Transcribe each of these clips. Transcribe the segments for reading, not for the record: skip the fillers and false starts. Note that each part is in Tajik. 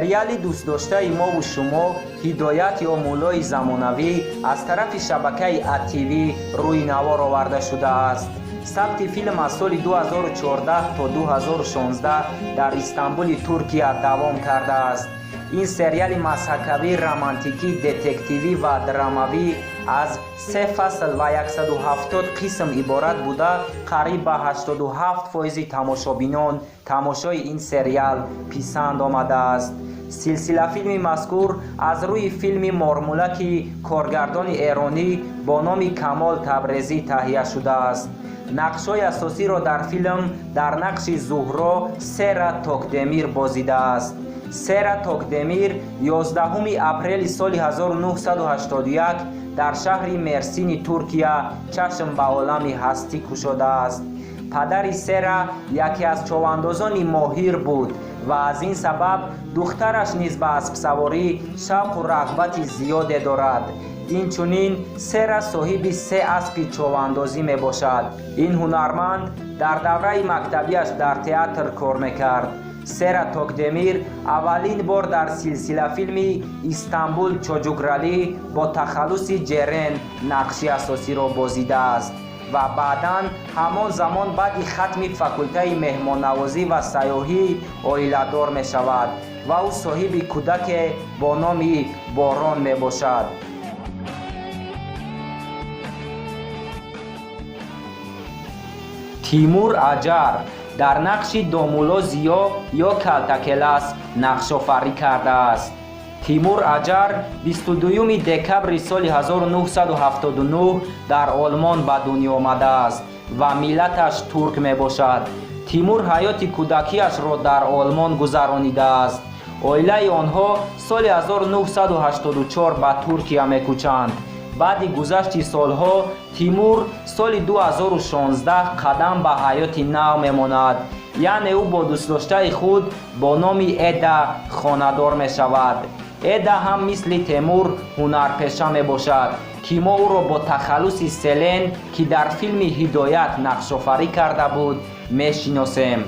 Сериали дӯстдоштаи мову шумо «Ҳидоят» ё «Муллои замонавӣ» аз тарафи шабакаи АТВ рӯи навор оварда шудааст. Сабти филм аз соли 2014 то 2016 дар Истанбули Туркия давом кардааст. Ин сериали мазҳакавӣ, романтикӣ, детективӣ ва драмавӣ аз се фасл ва 170 қисм иборат буда, қариб ба 87 фоизи тамошобинон тамошои ин сериал писанд омадааст. Силсилафилми мазкур аз рӯи филми «Мормулаки» коргардони эронӣ бо номи Камол Табрезӣ таҳия шудааст. Нақшҳои асосиро дар филм дар нақши Зуҳро Сера Токдемир бозидааст. Сера Токдемир 11 апрели соли 1981 дар шаҳри Мерсини Туркия чашм ба олами ҳастӣ кушодааст. Падари Сера яке аз човандозони моҳир буд ва аз ин сабаб духтараш низ ба аспсаворӣ шавқу рағбати зиёде дорад. Инчунин Сера соҳиби се аспи човандозӣ мебошад. Ин ҳунарманд дар давраи мактабиаш дар театр кор мекард. Сера Токдемир аввалин бор дар силсилафилми «Истанбул Чоҷукралӣ» бо тахаллуси Ҷерен нақши асосиро бозидааст ва баъдан ҳамон замон баъди хатми факултаи меҳмоннавозӣ ва сайёҳӣ оиладор мешавад ва ӯ соҳиби кӯдаке бо номи Борон мебошад. Тимур Аҷар дар нақши домулло Зиё ё Калтакелас нақшофарӣ кардааст. Тимур Аҷар 22 декабри соли 1979 дар Олмон ба дунё омадааст ва миллаташ турк мебошад. Тимур ҳаёти кӯдакиашро дар Олмон гузаронидааст. Оилаи онҳо соли 1984 ба Туркия мекӯчанд. Баъди гузашти солҳо Тимур соли 2016 қадам ба ҳаёти нав мемонад, яъне ӯ бо дӯстдоштаи худ бо номи Эда хонадор мешавад. Эда ҳам мисли Темур ҳунарпеша мебошад, ки мо ӯро бо тахаллуси Селен, ки дар филми «Ҳидоят» нақшофарӣ карда буд, мешиносем.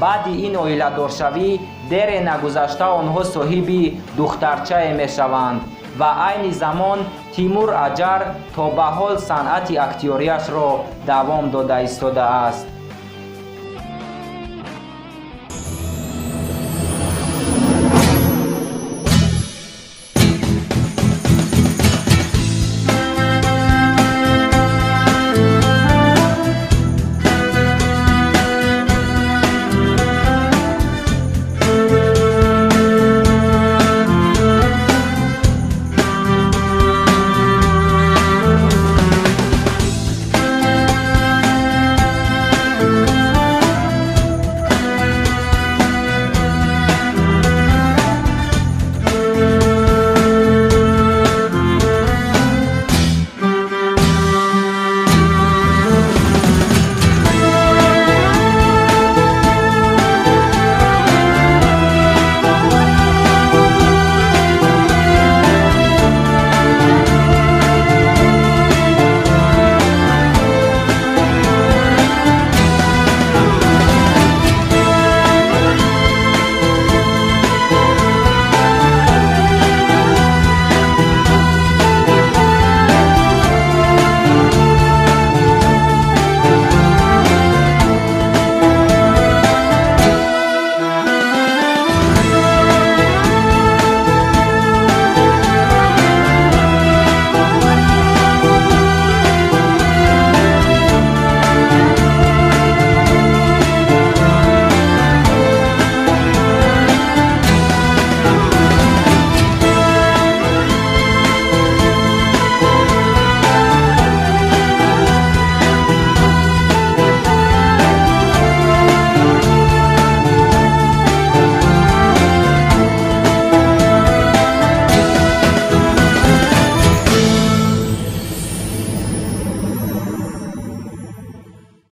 Баъди ин оиладоршавӣ дере нагузашта онҳо соҳиби духтарчае мешаванд ва айни замон Тимур Аҷар то ба ҳол санъати актёрияшро давом дода истодааст.